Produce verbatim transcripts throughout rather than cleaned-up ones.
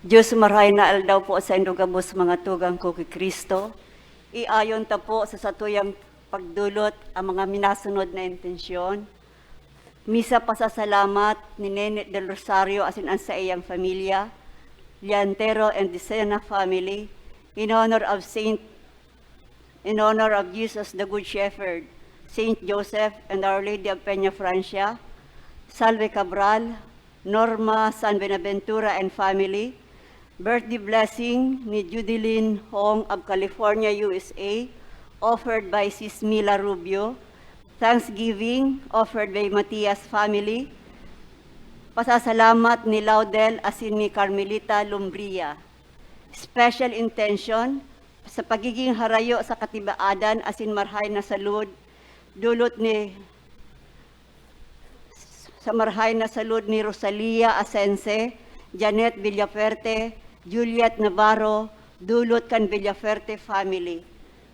Diyos, marahay na aldaw po sa indo gabos, mga tugang ko ki Cristo. Iayon ta po sa satuyang pagdolot ang mga minasunod na intensyon. Misa pasasalamat ni Nene del Rosario asin an saiyang pamilya, Liantero and Decena family, in honor of Saint in honor of Jesus the Good Shepherd, Saint Joseph, and Our Lady of Peña Francia, Salve Cabral, Norma San Buenaventura and family, birthday blessing ni Judeline Hong of California, U S A, offered by Sis Mila Rubio, Thanksgiving offered by Matias family, pasasalamat ni Laudel asin ni Carmelita Lumbria. Special intention, sa pagiging harayo sa katibaadan asin marhay na salud, dulot ni, sa marhay na salud ni Rosalia Asense, Janet Villafuerte, Juliet Navarro, dulot kan Villafuerte family.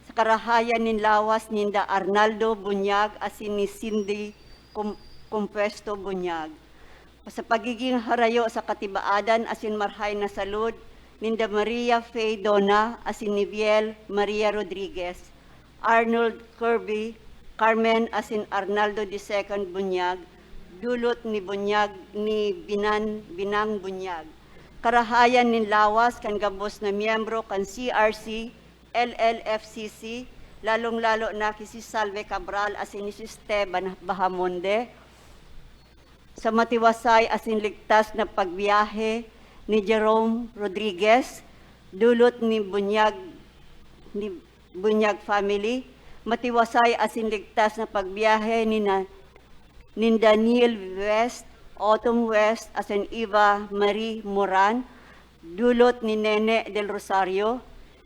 Sa karahayan nin lawas ninda Arnaldo Bunyag asin ni Cindy Cum-, Compuesto Bunyag. Sa pagiging harayo sa katibaadan asin marhay na salud ninda Maria Faye Dona asin ni Viel Maria Rodriguez, Arnold Kirby, Carmen asin Arnaldo the second Bunyag, dulot ni Bunyag, ni Binan, Binang Bunyag. Karahayan nin lawas kan gabos na miyembro kan C R C, L L F C C, lalong-lalo na ki Sis Salve Cabral asin ni Sis Teban Bahamonde, sa matiwasay asin ligtas na pagbiyahe ni Jerome Rodriguez, dulot ni Bunyag, ni Bunyag family, matiwasay asin ligtas na pagbiyahe ni na, nin Daniel West, Autumn West, asin Eva Marie Moran, dulot ni Nene del Rosario,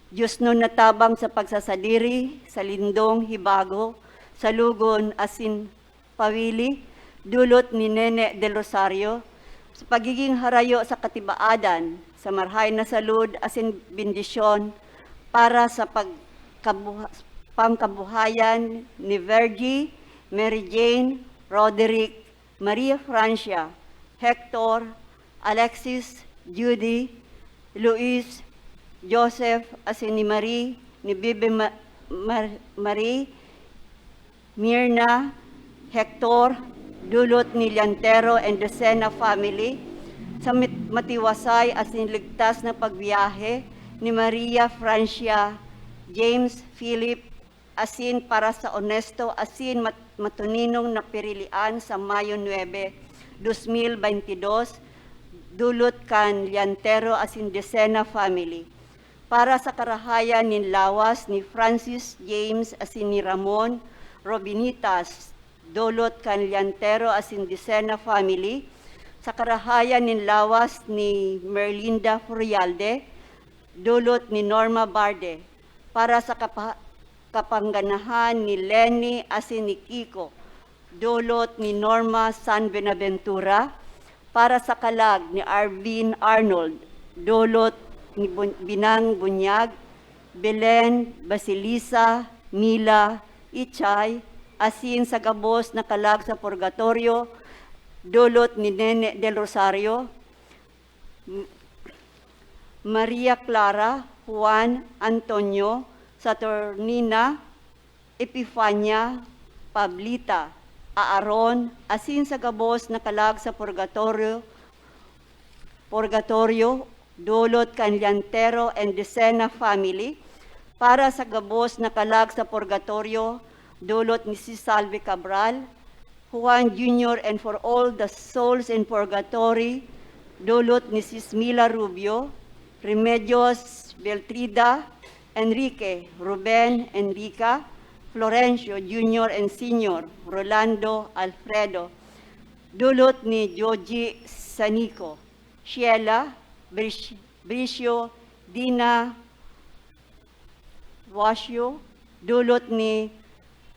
diosnon na tabang sa pagsasadiri, sa lindong, hibago, sa lugon, asin pawili, dulot ni Nene del Rosario, sa pagiging harayo sa katibaadan, sa marhay na salud asin bendisyon para sa pagkabuha-, pangkabuhayan ni Virgie, Mary Jane, Roderick, Maria Francia, Hector, Alexis, Judy, Luis, Joseph, asin ni Marie, ni Bibi Ma-, Mar-, Marie, Mirna, Hector, dulot ni Liantero and Lucena family, sa mit-, matiwasay asin ligtas na pagbiyahe ni Maria Francia, James, Philip, asin para sa onesto asin mat-, matuninong na pirilian sa Mayo nuebe, dos mil baynte dos, dulot kan Liantero asin Decena family. Para sa karahayan nin lawas ni Francis James asin ni Ramon Robinitas, dulot kan Liantero asin Decena family, sa karahayan nin lawas ni Merlinda Furialde, dulot ni Norma Barde, para sa kapa-, kapangganahan ni Lenny asin ni Kiko, dulot ni Norma San Buenaventura, para sa kalag ni Arvin Arnold, dulot ni Bun-, Binang Bunyag, Belen, Basilisa, Mila, Ichay, asin sa gabos na kalag sa purgatorio, dulot ni Nene del Rosario, M-, Maria Clara, Juan, Antonio, Saturnina, Epifania, Pablita, Aaron, asin sa gabos na kalag sa purgatorio, purgatorio, dulot kan Liantero and Decena family, para sa gabos na kalag sa purgatorio, dulot ni si Salvi Cabral, Juan Junior, and for all the souls in purgatory, dulot ni Sis Mila Rubio, Remedios, Beltrida, Enrique, Ruben, Enrica, Florencio Junior and Senior, Rolando, Alfredo, dulot ni Joji Sanico, Sheila, Brish-, Bricio, Dina, Wasyo, dulot ni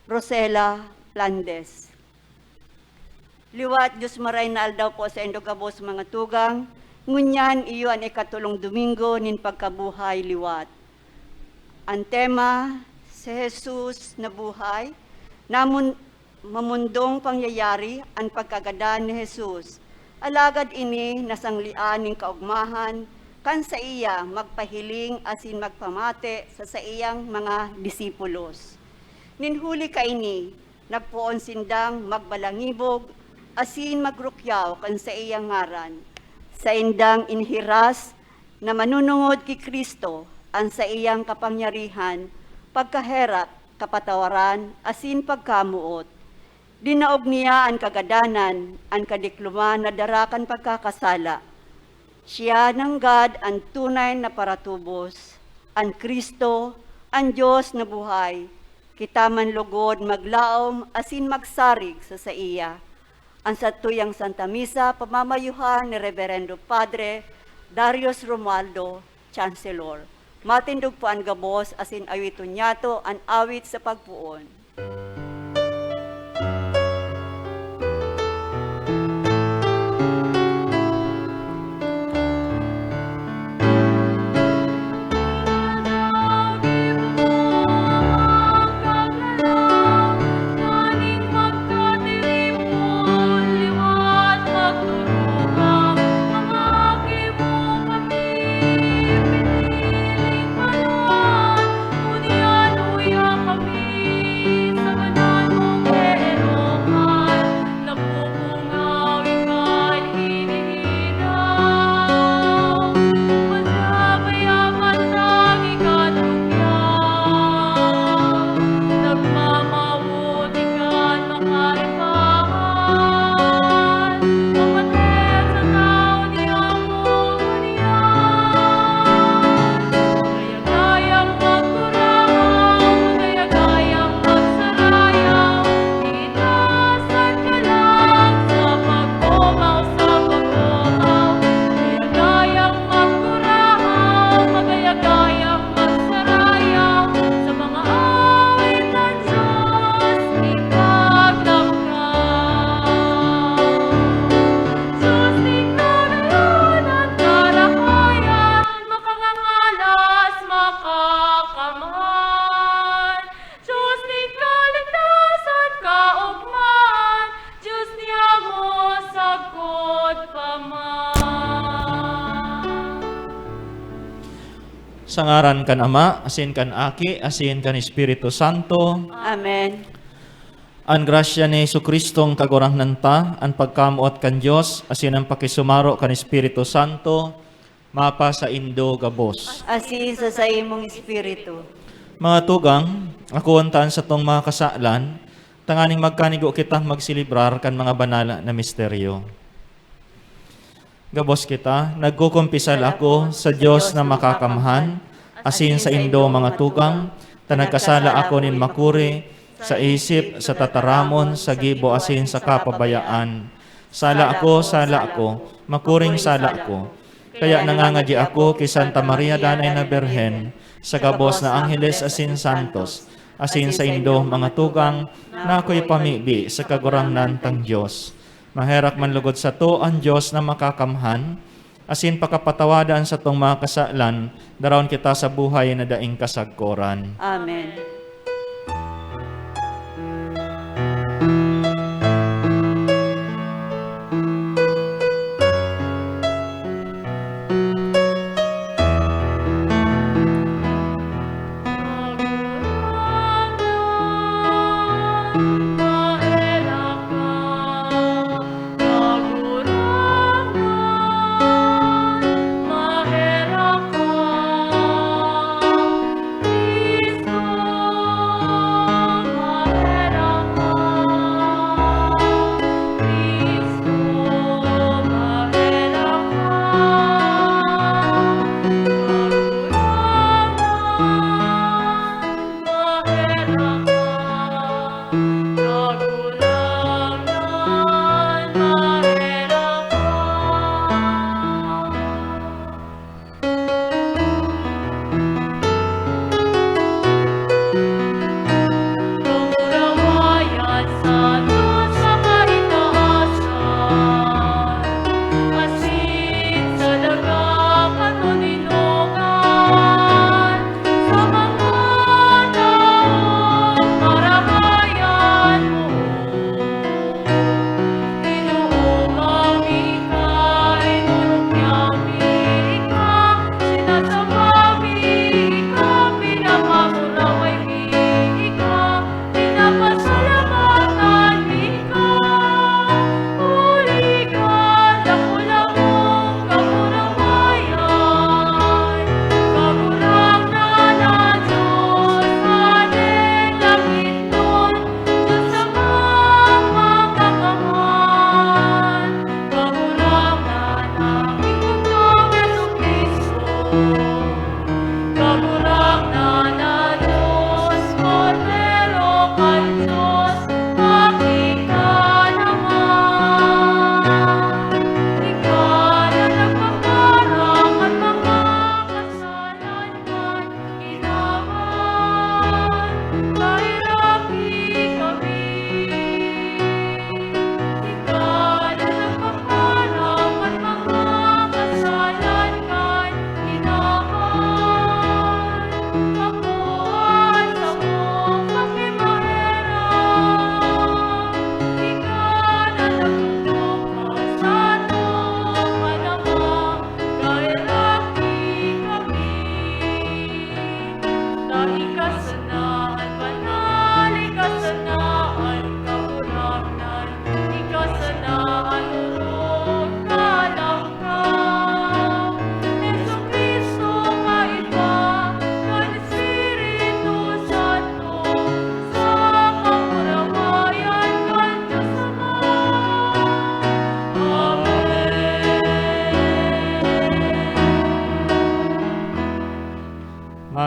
Rosela Landes. Liwat, Diyos maray na aldaw po sa indo gabos, mga tugang. Ngunyan, iyo an ikatolong Domingo nin pagkabuhay liwat. An tema, si Jesus na buhay. Namon, mamundong pangyayari an pagkagadan ni Jesus. Alagad ini nasanglean nin kaogmahan kan saiya magpahiling asin magpamate sa saiyang mga disipulos. Nin huli kaini, nagpoon sindang magbalangibog asin magrukyaw kan saiyang ngaran. Saindang inhiras na manunungod ki Cristo an saiyang kapangyarihan, pagkaherak, kapatawaran, asin pagkamoot. Dinaog niya an kagadanan, an kadikloman na dara kan pagkakasala. Siya nanggad an tunay na paratubos, an Cristo, an Dios na buhay. Kita man lugod maglaom asin magsarig sa saiya. An satuyang Santa Misa, pamamayuhan ni Reverendo Padre Darius Romualdo, Chancellor. Matindog po an gabos asin awiton niyato an awit sa pagpoon. Diyos nin kaligtasan, kaogmahan, Diyos niamo sagkod pa man. Sa ngaran kan Ama, asin kan Aki, asin kan Espiritu Santo. Amen. An grasya ni Jesu-Cristong Kagurangnan ta, an pagkamoot kan Dios, asin an pakisumaro kan Espiritu Santo, mapasaindo gabos. Asin sa saimong espiritu. Mga tugang, akoon ta an satong mga kasalan, tanganing magkanigo kita magselebrar kan mga banal na misteryo. Gabos kita, nagkukumpisal ako sa Dios na makakamhan, asin saindo, mga tugang, ta nagkasala ako nin makuri, sa isip, sa tataramon, sa gibo, asin sa kapabayaan. Sala ako, sala ako, makuring sala ako. Kaya nangangadyi ako ki Santa Maria Danay na Birhen, sa gabos na angheles asin santos, asin saindo, mga tugang, na akoy pamibi sa Kagurangnan tang Dios. Maherak man lugod sato an Dios na makakamhan, asin pakapatawada an satong mga kasalan, daraon kita sa buhay na daing kasagkoran. Amen.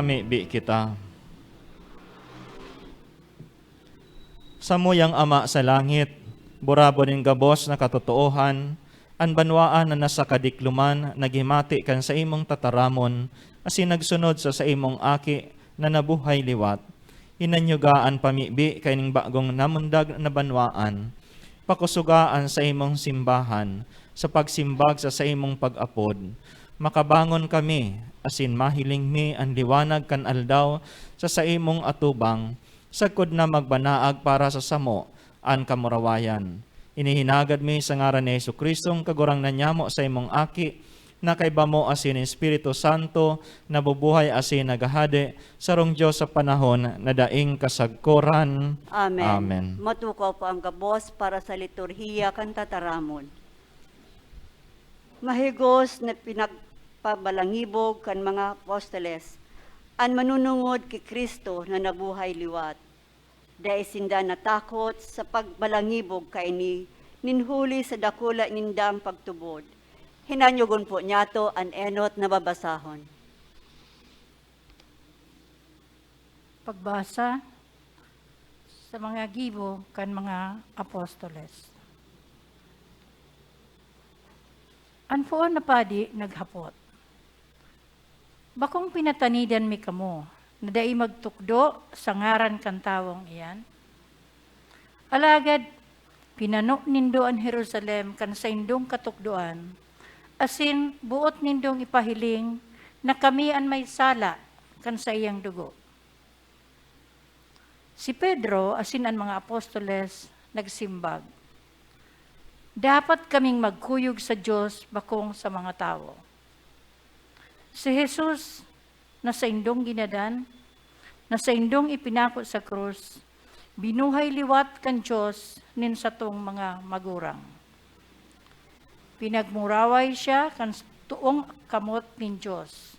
Mibi kita. Samuyang Ama sa langit, burabon nin gabos na katotoohan, an banwaan na nasa kadikloman naghimati kan saimong tataramon asin nagsunod sa saimong Aki na nabuhay liwat. Hinanyuga an pamibi kaining bagong namundag na banwaan. Pakusoga an saimong simbahan sa pagsimbag sa saimong pag-apod. Makabangon kami asin mahiling mi an liwanag kan aldaw sa saimong atubang, sagkod na magbanaag para sa samo an kamurawayan. Ini hinagad mi sa ngaran ni Jesu-Cristong Kagurangnan nyamo, saimong Aki, na kaiba mo asin Espiritu Santo, nabubuhay asin naghahade, sarong Dios sa panahon na daing kasagkoran. Amen. Amen. Matukaw po ang gabos para sa liturhiya kan tataramon. Mahigos na pinagpabalangibog kan mga apostoles an manunungod ki Cristo na nabuhay liwat. Dai sinda natakot sa pagbalangibog kaini nin huli sa dakula nindang pagtubod. Hinanyogon po niyato an enot na babasahon. Pagbasa sa mga gibo kan mga apostoles. An poon na padi naghapot, "Bakong pinatanidan mi kamo na dai magtukdo sa ngaran kan tawong iyan? Alagad pinano nindo an Jerusalem kan saindong katukdoan, asin boot nindong ipahiling na kami an may sala kan saiyang dugo." Si Pedro asin an mga apostoles nagsimbag, "Dapat kaming magkuyog sa Dios, bakong sa mga tawo." Si Jesus na saindong ginadan, na saindong ipinako sa krus, binuhay liwat kan Dios nin satong mga magurang. Pinagmuraway siya kan toong kamot nin Dios,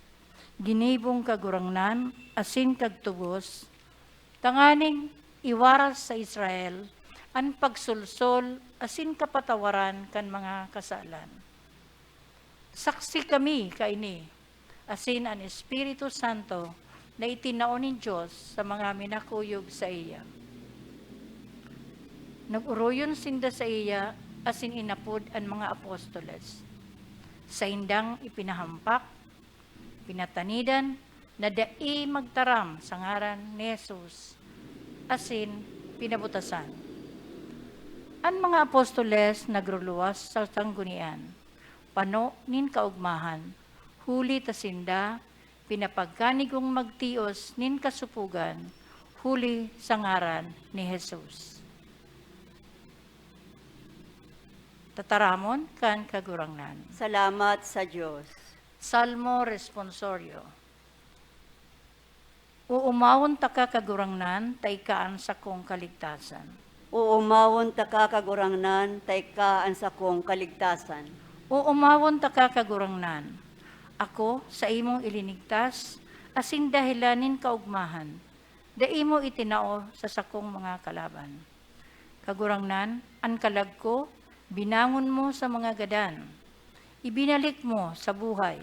ginibong Kagurangnan asin kagtubos, tanganing iwaras sa Israel an pagsolsol asin kapatawaran kan mga kasalan. Saksi kami kaini, asin an Espiritu Santo na itinao nin Dios sa mga minakuyog saiya. Nag-oroyon sinda saiya asin inapod an mga apostoles. Saindang ipinahampak, pinatanidan na dai magtaram sa ngaran ni Jesus, asin pinabutasan. An mga apostoles nagruluwas sa sanggunian, pano nin kaogmahan, huli ta sinda pinapagkanigong magtios nin kasopogan huli sa ngaran ni Jesus. Tataramon kan Kagurangnan. Salamat sa Dios. Salmo Responsorio. Oomawon taka, Kagurangnan, ta ika an sakong kaligtasan. Oomawon taka, Kagurangnan, ta ika an sakong kaligtasan. Oomawon taka, Kagurangnan. Ako, saimong ilinigtas, asin dahelan nin kaogmahan, dai mo itinao sa sakong mga kalaban. Kagurangnan, an kalag ko, binangon mo sa mga gadan. Ibinalik mo sa buhay.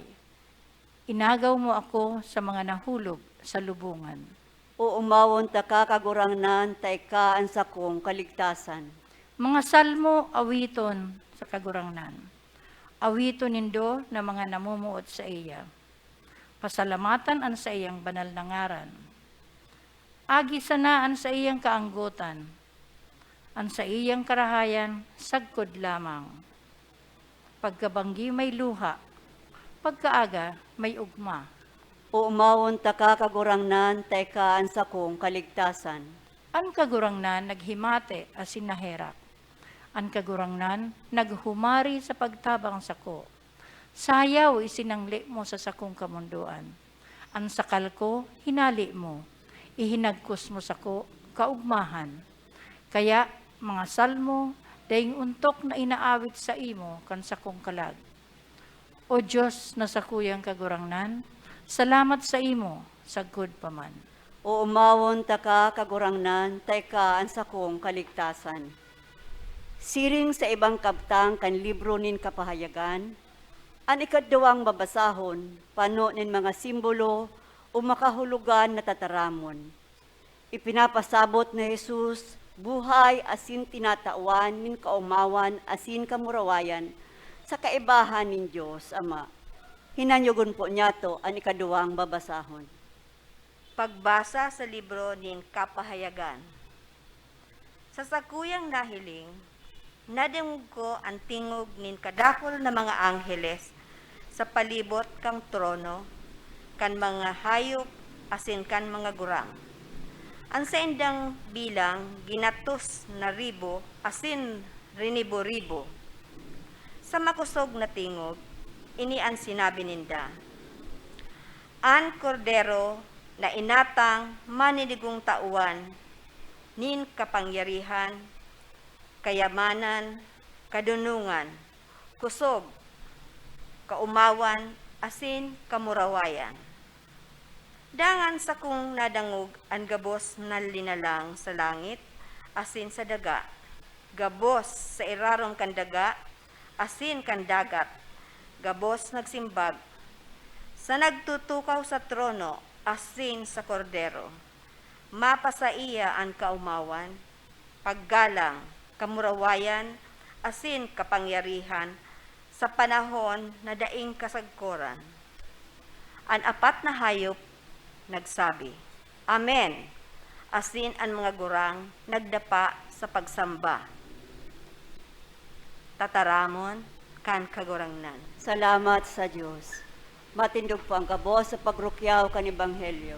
Inagaw mo ako sa mga nahulog sa lubongan. Oomawon taka, Kagurangnan, ta ika an sakong kaligtasan. Mga salmo, awiton sa Kagurangnan. Awiton nindo na mga namumuot saiya. Pasalamatan an saiyang banal na ngaran. Agi sana an saiyang kaanggotan. An saiyang karahayan sagkod lamang. Pagkabanggi may luha, pagkaaga may ugma. Oomawon taka, Kagurangnan, ta ika an sakong kaligtasan. An Kagurangnan naghimati asin naherak. An Kagurangnan naghumari sa pagtabang sako. Sayaw isinangli mo sa sakong kamondoan. An sakal ko, hinali mo. Ihinagkos mo sako kaogmahan. Kaya, mga salmo, daing ontok na inaawit saimo kan sakong kalag. O Dios na sakuyang Kagurangnan, salamat saimo sagkod pa man. Oomawon taka, Kagurangnan, ta ika an sakong kaligtasan. Siring sa ibang kabtang kan libro nin Kapahayagan, an ikaduwang babasahon pano nin mga simbolo o makahulogan na tataramon. Ipinapasabot ni Jesus buhay asin tinatawan nin kaomawan asin kamurawayan sa kaibahan nin Dios Ama. Hinanyogon po niyato an ikaduwang babasahon. Pagbasa sa libro nin Kapahayagan. Sa sakuyang nahiling, nadangog ko an tingog nin kadakul na mga angheles sa palibot kan trono, kan mga hayop asin kan mga gurang. An saindang bilang ginatos na ribo asin rinibo-ribo. Sa makosog na tingog, ini an sinabi ninda, "An Kordero na inatang maninigong tawan nin kapangyarihan, kayamanan, kadonongan, kosog, kaomawan, asin kamurawayan." Dangan sakong nadangog an gabos na linalang sa langit asin sa daga, gabos sa irarom kan daga asin kan dagat, gabos nagsimbag, "Sa nagtutukaw sa trono asin sa Kordero, mapasaiya an kaomawan, paggalang, kamurawayan, asin kapangyarihan sa panahon na daing kasagkoran." An apat na hayop nagsabi, "Amen!" Asin an mga gurang nagdapa sa pagsamba. Tataramon kan Kagurangnan. Salamat sa Dios. Matindog po ang gabos sa pagrukyaw kan Ebanghelyo.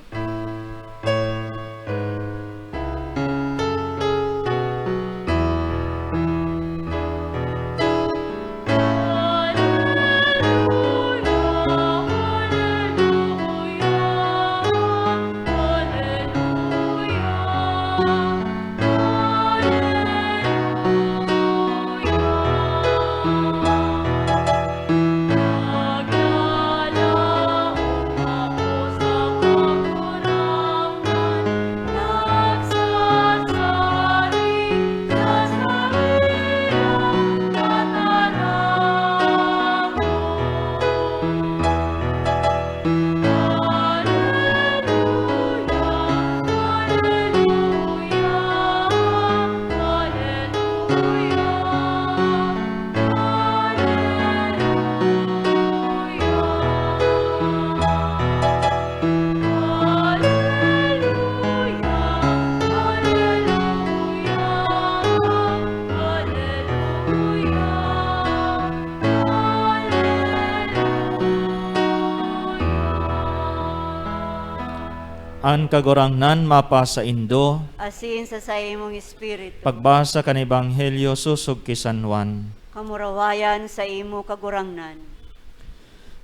An Kagurangnan mapasaindo. Asin sa saimong espiritu. Pagbasa kan Ebanghelyo sosog ki San Juan. Kamurawayan sa imo, Kagurangnan.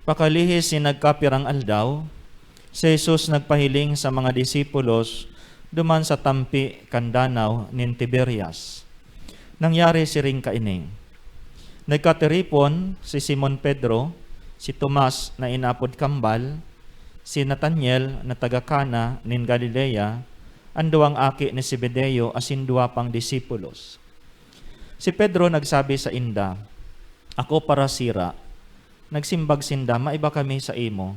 Pakalihis nin nagkapirang aldaw, si Jesus nagpahiling sa mga disipulos duman sa tampi kan danaw nin Tiberias. Nangyari siring kaini. Nagkatiripon si Simon Pedro, si Tomas na inapod Kambal, si Nataniel na taga Cana nin Galilea, an duwang aki ni Zebedeo asin duwa pang disipulos. Si Pedro nagsabi sainda, "Ako parasira." Nagsimbag sinda, "Maiba kami saimo."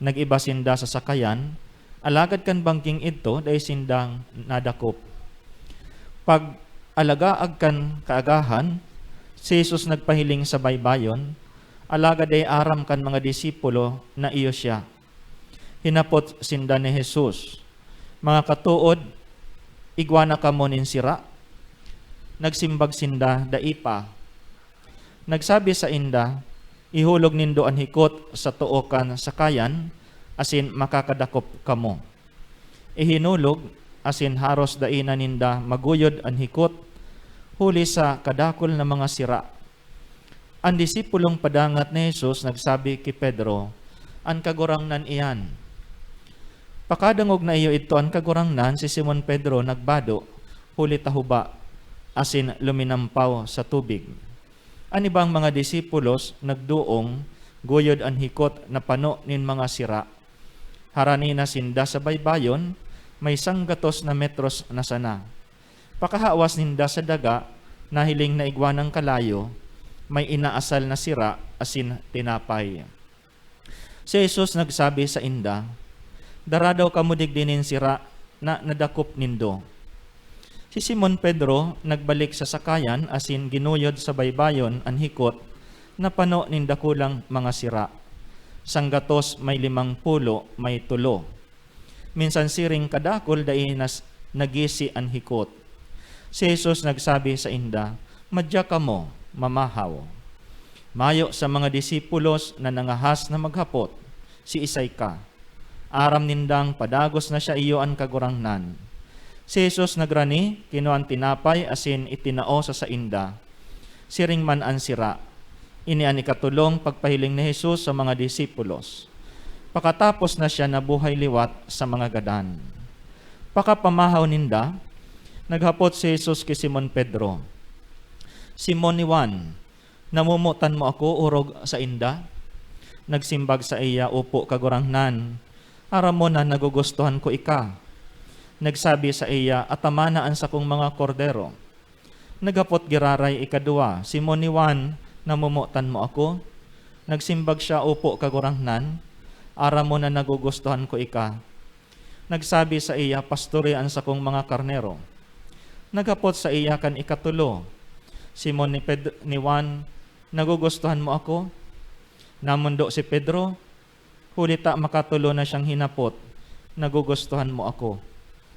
Nag-iba sinda sa sakayan, alagad kan bangking idto dai sindang nadakop. Pag-alagaag kan kaagahan, si Jesus nagpahiling sa baybayon, alagad dai aram kan mga disipulo na iyo siya. Hinapot sinda ni Jesus, "Mga katood, igwa na kamo nin sira?" Nagsimbag sinda, "Dai pa." Nagsabi sainda, "Ihulog nindo an hikot sa too kan sakayan, asin makakadakop kamo." Ihinulog, asin haros dai na ninda maguyod an hikot, huli sa kadakul na mga sira. An disipulong padangat ni Jesus nagsabi ki Pedro, "An Kagurangnan iyan." Pakadangog na iyo idto an Kagurangnan, si Simon Pedro nagbado huli ta huba, asin luminampaw sa tubig. An ibang mga disipulos nagdoong guyod an hikot na pano nin mga sira. Harani na sinda sa baybayon, may sanggatos na metros na sana. Pakahawas ninda sa daga, nahiling na igwa nang kalayo, may inaasal na sira asin tinapay. Si Jesus nagsabi sainda, Dara daw kamo digdi nin sira na nadakop nindo. Si Simon Pedro nagbalik sa sakayan asin ginuyod sa baybayon an hikot na pano nin dakulang mga sira. Sanggatos may limang pulo may tulo. Minsan siring kadakul dai nas-, nagisi an hikot. Si Jesus nagsabi sainda, "Madya kamo, mamahaw." Mayo sa mga disipulos na nangahas na maghapot, "Siisay ka?" Aram nindang padagos na siya iyo an Kagurangnan. Si Jesus nagrani, kinua an tinapay asin itinao sa sainda. Siring man an sira. Ini an ikatulong pagpahiling ni Jesus sa mga disipulos. Pakatapos na siya nabuhay liwat sa mga gadan. Pakapamahaw ninda, naghapot si Jesus ki Simon Pedro, "Simon ni Juan, namomotan mo ako orog sainda?" Nagsimbag saiya, "Opo, Kagurangnan. Aram mo na nagugustuhan ko ika." Nagsabi saiya, "Atamana an sakong mga kordero." Naghapot giraray ikaduwa, "Simon ni Juan, namomotan mo ako?" Nagsimbag siya, "Opo, Kagurangnan. Aram mo na nagugustuhan ko ika." Nagsabi saiya, "Pastore an sakong mga karnero." Naghapot saiya kan ikatulo, "Simon ni Ped-, ni Juan, nagugustuhan mo ako?" Namondo si Pedro, huli ta makatulo na siyang hinapot, "Nagugustuhan mo ako?"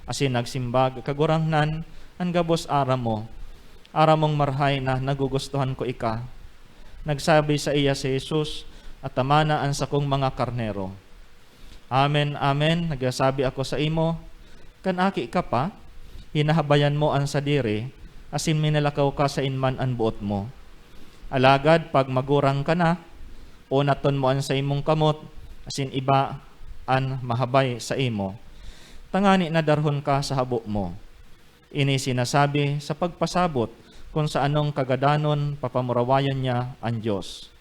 Asin nagsimbag, "Kagurangnan, an gabos aram mo. Aram mong marahay na nagugustuhan ko ika." Nagsabi saiya si Jesus, "Atamana an sakong mga karnero." "Amen, amen, nagsasabi ako saimo, kan aki ka pa, hinahabayan mo an sadiri, asin minalakaw ka sain man an boot mo. Alagad pag magurang ka na, unaton mo an saimong kamot, asin iba an mahabay saimo, tangani na darhon ka sa habo mo." Ini sinasabi sa pagpasabot kun sa anong kagadanon papamurawayon niya an Dios.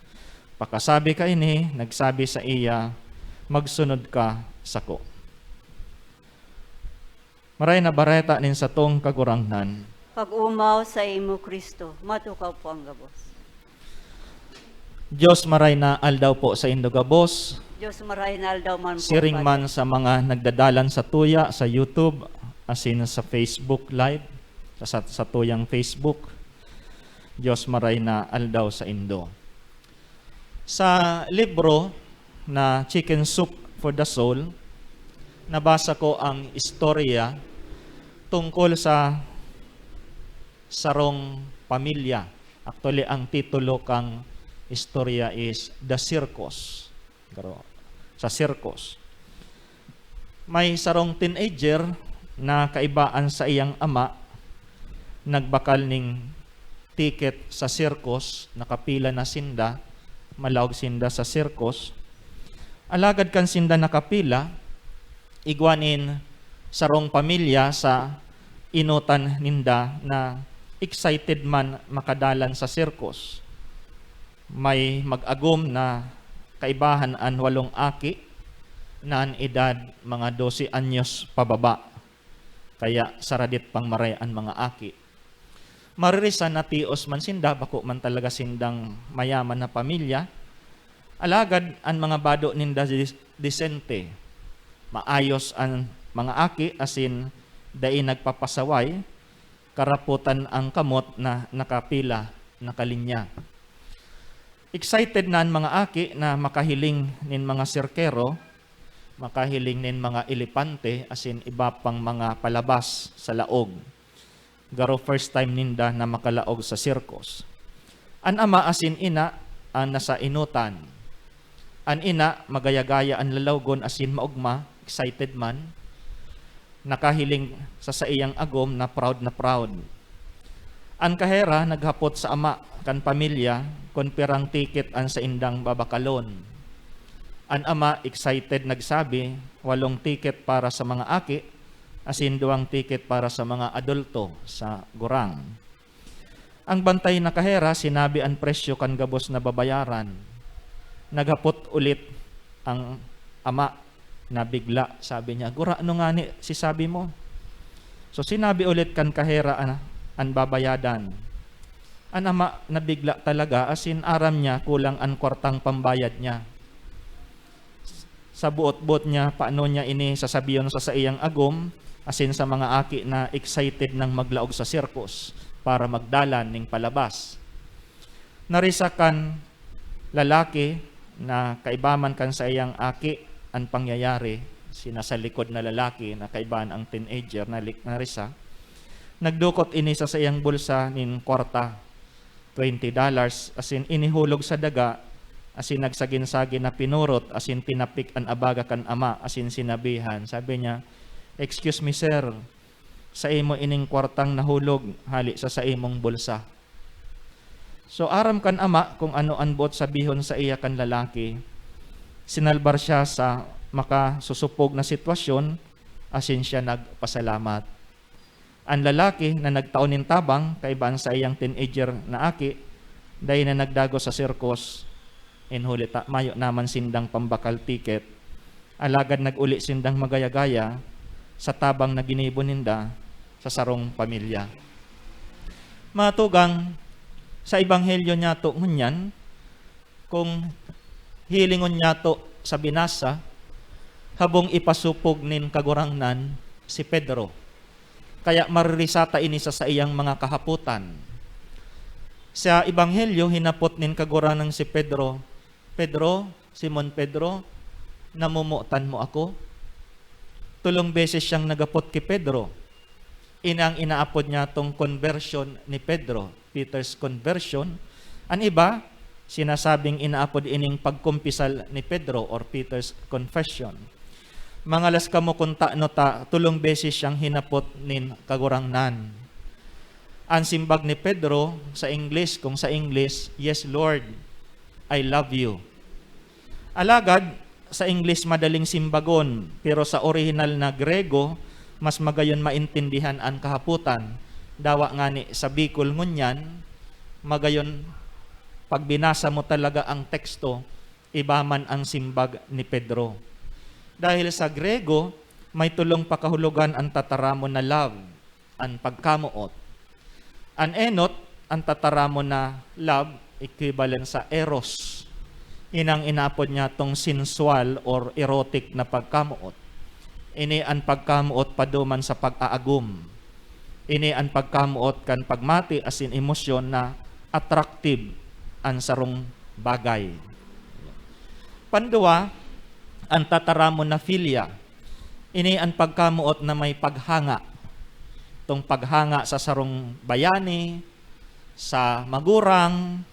Pakasabi kaini, nagsabi saiya, "Magsunod ka sako." Maray na Bareta nin satong Kagurangnan. Pag-omaw saimo, Cristo, matukaw po ang gabos. Dios, maray na aldaw po saindo gabos. Dios, maray na aldaw man po, Siring Padre. Man sa mga nagdadalan satuya sa YouTube, asin sa Facebook Live, sa, sa, satuyang Facebook. Dios, maray na aldaw saindo. Sa libro na Chicken Soup for the Soul, nabasa ko ang istorya tungkol sa sarong pamilya. Actually, ang titulo kang istorya is The Circus. Garo, sa circus. May sarong teenager na kaiba an saiyang ama, nagbakal nin ticket sa circus, nakapila na sinda, malaog sinda sa circus. Alagad kan sinda nakapila, igwa nin sarong pamilya sa enotan ninda na excited man makadalan sa circus. May mag-agom na kaibahan an walong aki na an edad mga dose anyos pababa, kaya saradit pang maray an mga aki. Maririsan na tios man sinda, bako man talaga sindang mayaman na pamilya. Alagad an mga bado ninda dis-, disente, maayos an mga aki asin dai nagpapasaway, karapotan ang kamot na nakapila, nakalinya. Excited na an mga aki na makahiling nin mga sirkero, makahiling nin mga elepante, asin iba pang mga palabas sa laog. Garo first time ninda na makalaog sa sirkos. An ama asin ina an nasa enotan. An ina, magaya-gaya an lalawgon asin maogma, excited man. Nakahiling sa saiyang agom na proud na proud. An kahera naghapot sa ama kan pamilya kun pirang tiket an saindang babakalon. An ama, excited, nagsabi, "Walong tiket para sa mga aki, asin duwang tiket para sa mga adulto sa gurang." Ang bantay na kahera sinabi an presyo kan gabos na babayaran. Naghapot ulit ang ama na bigla. Sabi niya, "Gurano ngani si sabi mo?" So, sinabi ulit kan kahera an, an babayadan. An ama nabigla talaga, asin aram niya kulang an kwartang pambayad niya. Sa boot-boot niya, paano niya ini sasabihon sa saiyang agom asin sa mga aki na excited nang maglaog sa sirkus para magdalan ning palabas? Narisa kan lalaki na kaiba man kan saiyang aki an pangyayari, si nasa likod na lalaki na kaiba an teenager na lik-, narisa, nagdukot ini sa saiyang bulsa nin kwarta, twenty dollars, asin inihulog sa daga, asin nagsagin-sagin na pinurot asin tinapik an abaga kan ama asin sinabihan. Sabi niya, "Excuse me, sir, saimo ining kwartang nahulog hali sa saimong bulsa." So, aram kan ama kung ano an boot sabihon saiya kan lalaki. Sinalbar siya sa makasusupog na sitwasyon, asin siya nagpasalamat. An lalaki na nagtao nin tabang kaiba an saiyang teenager na aki, dai na nagdagos sa sirkus, in huli ta mayo naman sindang pambakal ticket, alagad nag-uli sindang magaya-gaya sa tabang na ginibo ninda sa sarong pamilya. Mga tugang, sa ebanghelyo niyato ngunyan, kung hilingon niyato sa binasa, habong ipasupog nin Kagurangnan si Pedro. Kaya maririsata ini sa saiyang mga kahapotan. Sa Ebanghelyo, hinapot nin Kagurangnan si Pedro, "Pedro, Simon Pedro, namomotan mo ako?" Tolong beses siyang naghapot ki Pedro. Ini ang inaapod niyatong conversion ni Pedro, Peter's conversion. An iba, sinasabing inaapod ining pagkumpisal ni Pedro or Peter's confession. Mangalas kamo kun tano ta tolong beses siyang hinapot nin Kagurangnan. An simbag ni Pedro sa Ingles, kung sa Ingles, "Yes, Lord, I love you." Alagad, sa Ingles madaling simbagon, pero sa orihinal na Griyego, mas magayon maintindihan an kahapotan. Dawa ngani sa Bicol ngunyan, magayon pag binasa mo talaga ang teksto, iba man ang simbag ni Pedro. Dahil sa Griyego, may tolong pakahulogan an tataramon na love, an pagkamoot. An enot, an tataramon na love, equivalent sa eros. Inang inapod niya tong sensual or erotic na pagkamoot. Ini an pagkamoot paduman sa pag-aagom. Ini an pagkamoot kan pagmati asin emosyon na attractive an sarong bagay. Pandua, an tataramon na philia. Ini an pagkamoot na may paghanga. Itong paghanga sa sarong bayani, sa magurang.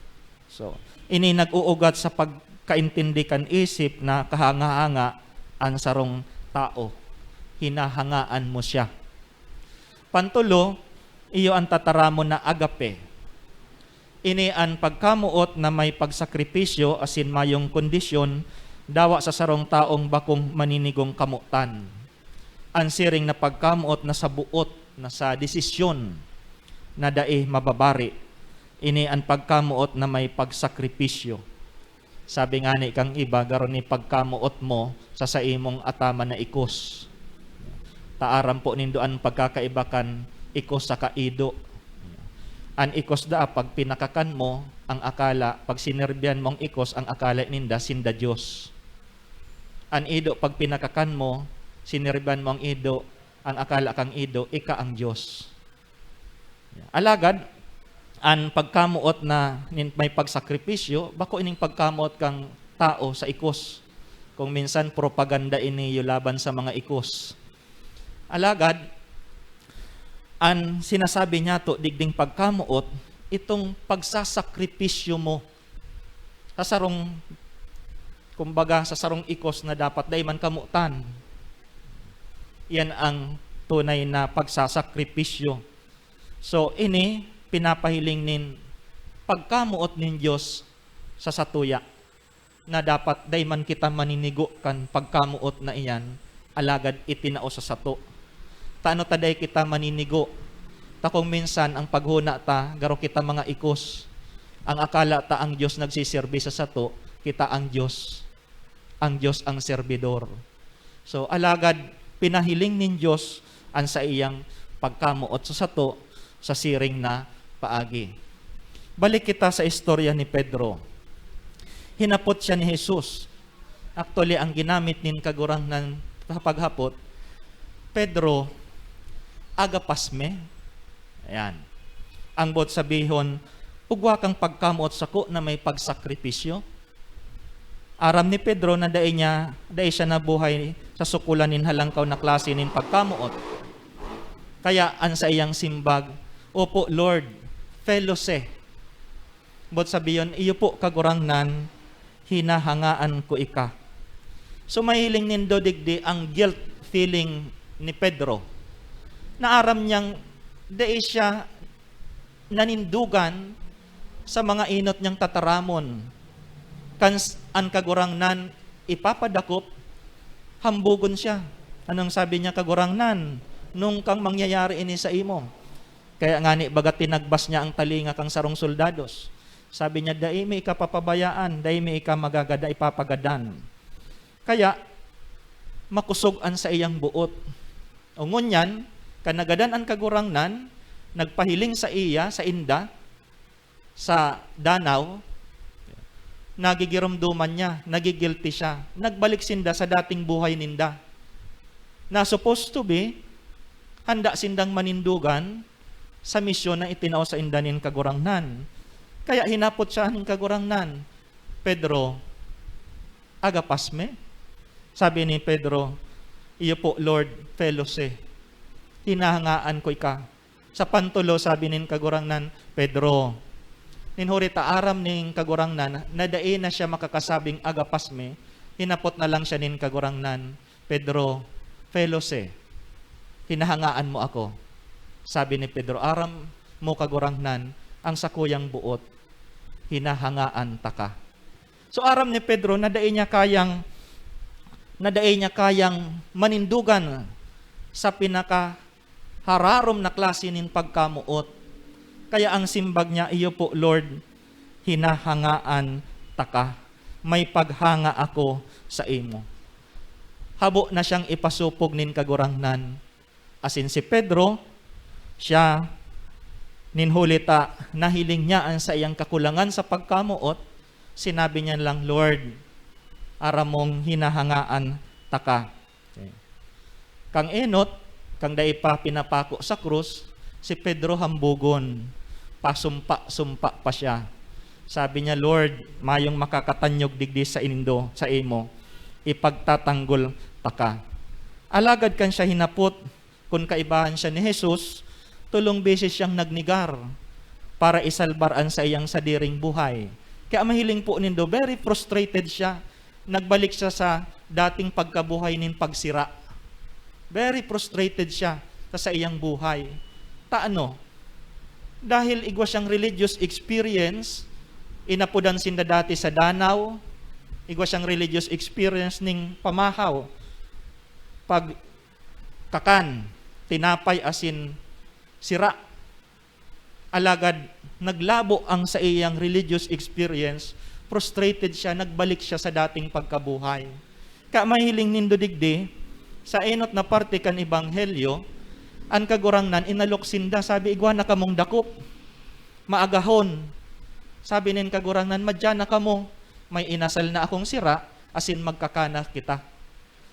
So, ini nag-uugat sa pagkaintindi kan isip na kahanga-hanga an sarong tao. Hinahangaan mo siya. Pantulo, iyo an tataramon na agape. Ini an pagkamoot na may pagsakripisyo asin mayong kondisyon, dawa sa sarong taong bakong maninigong kamotan. An siring na pagkamoot na sa boot na sa desisyon na dai mababari. Ini an pagkamoot na may pagsakripisyo. Sabi ngani kang iba, garo ni pagkamoot mo sa saimong ataman na ikos. Ta aram po nindo an pagkakaiba kan ikos saka ido. An ikos daa, pag pinakakan mo, ang akala, pag sinerbihan mo ang ikos, ang akala ninda, sinda Diyos. An ido, pag pinakakan mo, sinerbihan mo ang ido, ang akala kang ido, ika ang Diyos. Alagad, an pagkamoot na nin-, may pagsakripisyo, bako ining pagkamoot kang tao sa ikos. Kung minsan, propaganda ini laban sa mga ikos. Alagad, an sinasabi niyato, digding pagkamoot, itong pagsasakripisyo mo sa sarong, kumbaga, sa sarong ikos na dapat dai man kamotan. Yan ang tunay na pagsasakripisyo. So, ini pinapahiling nin pagkamoot nin Dios sa satuya, na dapat dai man kita maninigo kan pagkamoot na iyan, alagad itinao sa sato. Ta ano ta dai kita maninigo? Ta kung minsan ang paghona ta, garo kita mga ikos. Ang akala ta ang Dios nagsiserbi sa sato, kita ang Dios. Ang Dios ang serbidor. So, alagad pinahiling nin Dios an saiyang pagkamoot sa sato sa siring na paagi. Balik kita sa istorya ni Pedro. Hinapot siya ni Jesus, Actually, ang ginamit nin Kagurangnan sa paghapot, "Pedro, agapas me?" Ayan. Ang boot sabihon, "Igwa kang pagkamoot sako na may pagsakripisyo?" Aram ni Pedro na dai niya, dai siya nabuhay sa sukolan nin halangkaw na klase nin pagkamoot. Kaya an saiyang simbag, "Opo, Lord, felo se." Boot sabihon, "Iyo po, Kagurangnan, hinahangaan ko ika." So, mahiling nindo digdi ang guilt feeling ni Pedro. Naaram niyang dai siya nanindogan sa mga enot niyang tataramon. Kan s-, an Kagurangnan ipapadakop, hambugon siya. Anong sabi niya, "Kagurangnan, nung kang mangyayari ini saimo?" Kaya ngani baga tinagbas niya ang talinga kan sarong soldados. Sabi niya, "Dai mi ika papabayaan, dai mi ika magagada-, ipapagadan." Kaya makosog an saiyang boot. O ngunyan, kan nagadan an Kagurangnan, nagpahiling saiya, sainda, sa danaw, nagigiromdoman niya, nagigilty siya. Nagbalik sinda sa dating buhay ninda, na supposed to be, handa sindang manindogan sa misyon na itinao sainda nin Kagurangnan. Kaya hinapot siya nin Kagurangnan, "Pedro, agapas me?" Sabi ni Pedro, "Iyo po, Lord, felo se. Hinahangaan ko ika." Sa pantulo, sabi nin Kagurangnan, "Pedro." Nin huri ta aram nin Kagurangnan na dai na siya makakasabing, "Agapas me," hinapot na lang siya nin Kagurangnan, "Pedro, felo se, hinahangaan mo ako?" Sabi ni Pedro, "Aram mo, Kagurangnan, ang sakuyang boot, hinahangaan taka." So, aram ni Pedro na dai niya kayang, na dai niya kayang manindogan sa pinakahararom na klase nin pagkamoot. Kaya ang simbag niya, "Iyo po, Lord, hinahangaan taka. May paghanga ako saimo." Habo na siyang ipasopog nin Kagurangnan. Asin si Pedro, siya, nin huli ta nahiling niya an saiyang kakulangan sa pagkamoot, sinabi niya lang, "Lord, aram mong hinahangaan taka." Okay. Kang enot, kang dai pa pinapako sa krus, si Pedro hambugon, pasumpa-sumpa pa siya. Sabi niya, "Lord, mayong makakatanyog digdi saindo, saimo, ipagtatanggol taka." Alagad kan siya hinapot kun kaibahan siya ni Jesus, tolong beses siyang nagnegar para isalbar an saiyang sadiring buhay. Kaya mahiling po nindo, very frustrated siya. Nagbalik siya sa dating pagkabuhay nin pagsira. Very frustrated siya sa saiyang buhay. Ta ano? Dahil igwa siyang religious experience, inapodan sinda dati sa danaw, igwa siyang religious experience nin pamahaw. Pagkakan, tinapay asin sira. Alagad naglabo ang saiyang religious experience, frustrated siya, nagbalik siya sa dating pagkabuhay. Kaya mahiling nindo digdi, sa enot na parte kan Ebanghelyo, an Kagurangnan inalok sinda, sabi, "Igwa na kamong dakop, maagahon." Sabi nin Kagurangnan, "Madya na kamo, may inasal na akong sira, asin magkakan na kita."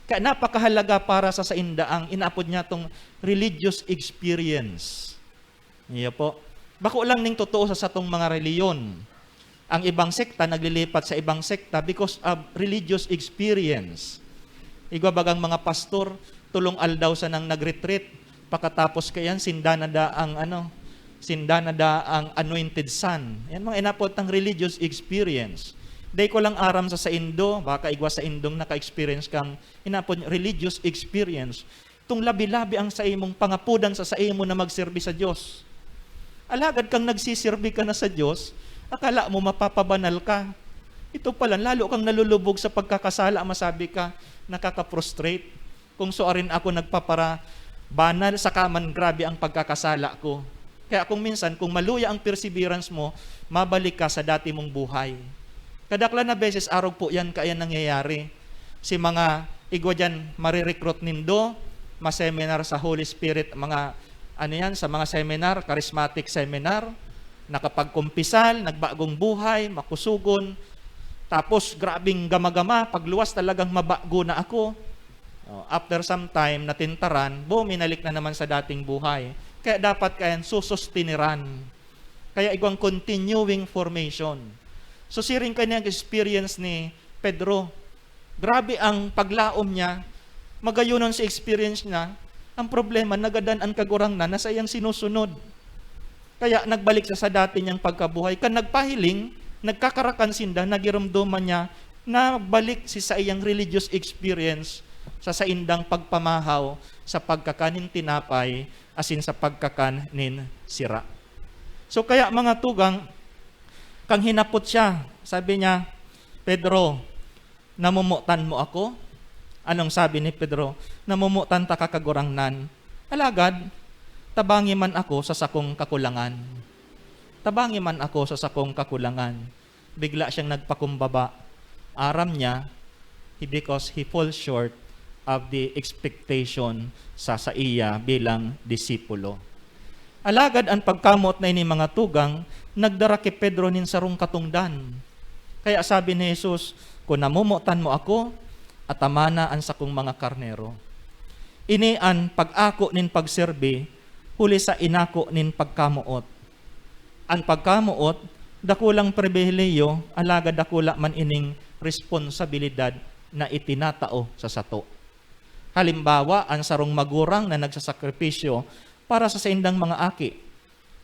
Kaya napakahalaga para sa sainda ang inaapod niya tong religious experience. Iyo po. Bako lang ning totoo sa satong mga reliyon. Ang ibang sekta naglilipat sa ibang sekta because of religious experience. Igwa bagang mga pastor, tolong aldaw sanang nag-retreat. Pakatapos kaiyan, sinda na da ang ano, sinda na da ang anointed sun. Yan mga inapod tang religious experience. Dai ko lang aram sa saindo, baka igwa saindong naka-experience kang inapod religious experience. Tong labi-labi ang saimong pangapodan sa saimo na magserbi sa Dios. Alagad kang nagsisirbi ka na sa Dios, akala mo mapapabanal ka. Ito pala, lalo kang nalulubog sa pagkakasala, masabi ka, nakaka-prostrate. Kung suarin ako nagpaparabanal, saka man grabe ang pagkakasala ko. Kaya kung minsan, kung maluya ang perseverance mo, mabalik ka sa dati mong buhay. Kadaklan na beses, arog po yan, kaya nangyayari. Si mga igwa dyan, marirecruit nindo, ma-seminar sa Holy Spirit, mga, ano yan, sa mga seminar, charismatic seminar, nakapagkumpisal, nagbagong buhay, makusugon. Tapos, grabing gama-gama, pagluwas talagang mabago na ako. Oh, after some time, natintaran, bo, minalik na naman sa dating buhay. Kaya dapat kayan susustiniran. Kaya igwang continuing formation. So, siring kaya ang experience ni Pedro. Grabe ang paglaom niya. Magayonon si experience niya. Ang problema, nagadan an Kagurangnan na saiyang sinusunod. Kaya nagbalik siya sa dati niyang pagkabuhay. Kan nagpahiling, nagkakarakan sinda, nagiromdoman niya, nagbalik si saiyang religious experience sa saindang pagpamahaw sa pagkakan nin tinapay asin sa pagkakan nin sira. So kaya, mga tugang, kang hinapot siya, sabi niya, "Pedro, namomotan mo ako?" Anong sabi ni Pedro? "Namomotan taka, Kagurangnan. Alagad, tabangi man ako sa sakong kakulangan. Tabangi man ako sa sakong kakulangan." Bigla siyang nagpakumbaba. Aram niya, he, because he falls short of the expectation sa saiya bilang disipulo. Alagad an pagkamoot na ini, mga tugang, nagdara ki Pedro nin sarong katongdan. Kaya sabi ni Jesus, "Kun namomotan mo ako, atamana an sakong mga karnero." Ini an pag-ako nin pagserbi huli sa inako nin pagkamoot. An pagkamoot, dakulang pribilehiyo, alagad dakula man ining responsabilidad na itinatao sa sato. Halimbawa, an sarong magurang na nagsasakripisyo para sa saindang mga aki,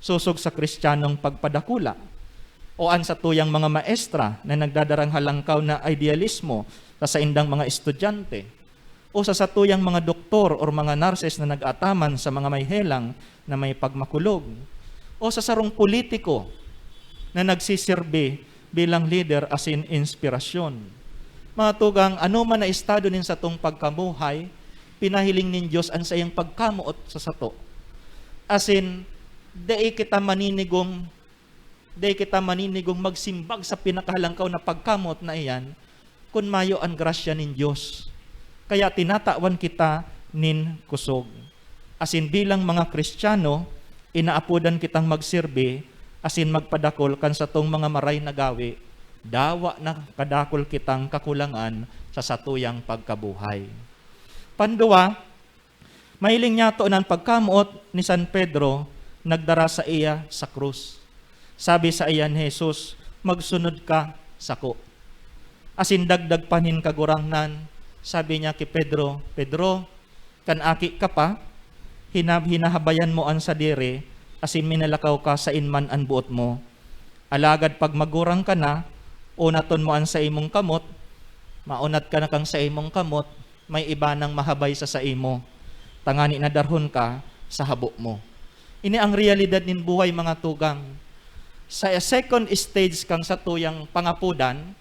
sosog sa Kristiyanong pagpadakula, o an satuyang mga maestra na nagdadarang halangkaw na idealismo sa saindang mga estudyante, o sa satuyang mga doktor or mga nurses na nag-ataman sa mga may helang na may pagmakulog, o sa sarong politiko na nagsisirbi bilang lider asin inspirasyon. Mga tugang, anoman na estado nin satong pagkamuhay, pinahiling nin Dios an saiyang pagkamoot sa sato. Asin, dai kita maninigong, dai kita maninigong magsimbag sa pinakahalangkaw na pagkamoot na iyan, kun mayo an grasya nin Dios. Kaya tinatawan kita nin kusog. Asin bilang mga Kristiyano, inaapodan kitang magsirbi asin magpadakul kan satong mga maray na gawi, dawa na kadakul kitang kakulangan sa satuyang pagkabuhay. Panduwa, mahiling niyato na an pagkamoot ni San Pedro nagdara saiya sa krus. Sabi saiya ni Jesus, "Magsunod ka sako." Asin dagdag pa nin Kagurangnan, sabi niya ki Pedro, "Pedro, kan aki ka pa, hinab-, hinahabayan mo an sadiri, asin minalakaw ka sain man an boot mo. Alagad pag magurang ka na, unaton mo an saimong kamot, maunat ka na kan saimong kamot, may iba nang mahabay sa saimo, tangani na darhon ka sa habo mo." Ini ang realidad nin buhay, mga tugang. Sa second stage kan satuyang pangapodan,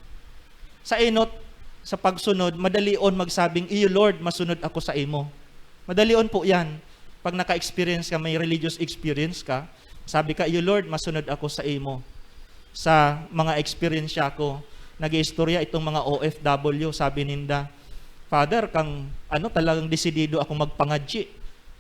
sa enot, sa pagsunod, madalion magsabing, "Iyo, Lord, masunod ako saimo." Madalion po yan. Pag naka-experience ka, may religious experience ka, sabi ka, "Iyo, Lord, masunod ako saimo." Sa mga eksperyensya ko, nag-iistorya itong mga O F W, sabi ninda, "Father, kang ano, talagang desidido akong magpangadyi."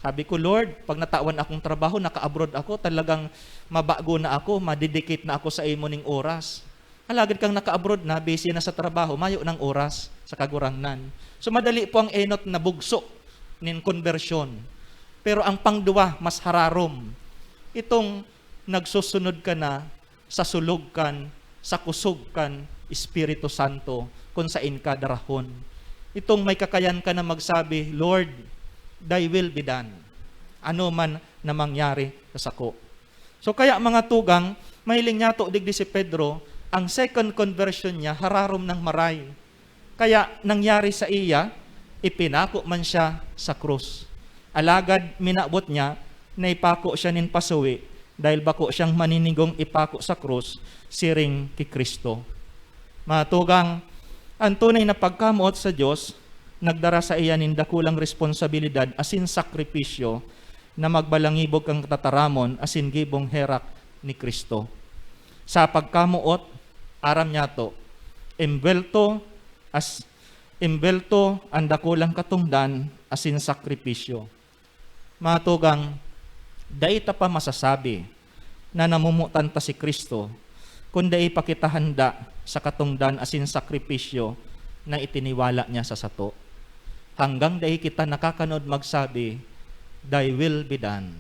Sabi ko, "Lord, pag natawan akong trabaho, naka-abroad ako, talagang mabago na ako, madedicate na ako saimo ning oras." Alagad kang naka-abroad na, busy na sa trabaho, mayo nang oras sa Kagurangnan. So, madali po ang enot na bugso nin konbersyon. Pero ang pangduwa, mas hararom. Itong nagsusunod ka na sa sulog kan, sa kusog kan Espiritu Santo, kung sain ka darahon. Itong may kakayan ka na magsabi, "Lord, thy will be done." Ano man na mangyari sa sako. So kaya, mga tugang, mahiling niyato digdi si Pedro, ang second conversion niya, hararom nang maray. Kaya nangyari saiya, ipinako man siya sa krus. Alagad minabot niya na ipako siya nin pasuwi, dahil bako siyang maninigong ipako sa krus siring ki Cristo. Mga tugang, an tunay na pagkamoot sa Dios nagdara saiya nin dakulang responsabilidad asin sakripisyo na magbalangibog kan katataramon asin gibong herak ni Cristo. Sa pagkamoot, aram niyato, embwelto as-, embwelto an dakulang katongdan asin sakripisyo. Mga tugang, dai ta pa masasabi na namomotan ta si Cristo kun dai pa kita handa sa katongdan asin sakripisyo na itiniwala niya sa sato. Hanggang dai kita nakakanood magsabi, "Thy will be done."